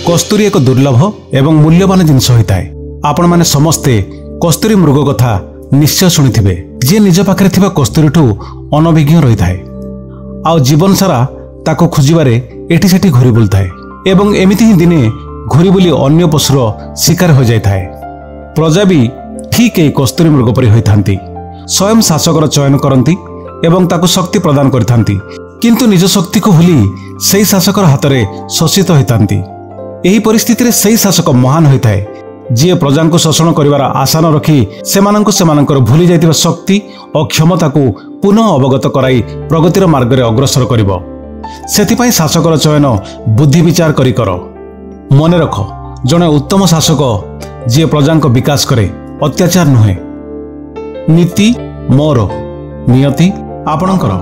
କସ୍ତୁରୀ ଏକ ଦୁର୍ଲଭ ଏବଂ ମୂଲ୍ୟବାନ ଜିନିଷ ହୋଇଥାଏ। ଆପଣମାନେ ସମସ୍ତେ କସ୍ତୁରୀ ମୃଗ କଥା ନିଶ୍ଚୟ ଶୁଣିଥିବେ, ଯିଏ ନିଜ ପାଖରେ ଥିବା କସ୍ତୁରୀଠୁ ଅନଭିଜ୍ଞ ରହିଥାଏ ଆଉ ଜୀବନ ସାରା ତାକୁ ଖୋଜିବାରେ ଏଠି ସେଠି ଘୁରି ବୁଲିଥାଏ ଏବଂ ଏମିତି ହିଁ ଦିନେ ଘୁରି ବୁଲି ଅନ୍ୟ ପଶୁର ଶିକାର ହୋଇଯାଇଥାଏ। ପ୍ରଜା ବି ଠିକ୍ ଏହି କସ୍ତୁରୀ ମୃଗ ପରି ହୋଇଥାନ୍ତି। ସ୍ୱୟଂ ଶାସକର ଚୟନ କରନ୍ତି ଏବଂ ତାକୁ ଶକ୍ତି ପ୍ରଦାନ କରିଥାନ୍ତି, କିନ୍ତୁ ନିଜ ଶକ୍ତିକୁ ଭୁଲି ସେହି ଶାସକର ହାତରେ ଶୋଷିତ ହୋଇଥାନ୍ତି। ଏହି ପରିସ୍ଥିତିରେ ସେହି ଶାସକ ମହାନ ହୋଇଥାଏ, ଯିଏ ପ୍ରଜାଙ୍କୁ ଶୋଷଣ କରିବାର ଆଶା ନ ରଖି ସେମାନଙ୍କୁ ସେମାନଙ୍କର ଭୁଲି ଯାଇଥିବା ଶକ୍ତି ଓ କ୍ଷମତାକୁ ପୁନଃ ଅବଗତ କରାଇ ପ୍ରଗତିର ମାର୍ଗରେ ଅଗ୍ରସର କରିବ। ସେଥିପାଇଁ ଶାସକର ଚୟନ ବୁଦ୍ଧି ବିଚାର କରି କର। ମନେ ରଖ, ଜଣେ ଉତ୍ତମ ଶାସକ ଯିଏ ପ୍ରଜାଙ୍କ ବିକାଶ କରେ, ଅତ୍ୟାଚାର ନୁହେଁ। ନୀତି ମୋର, ନିୟତି ଆପଣଙ୍କର।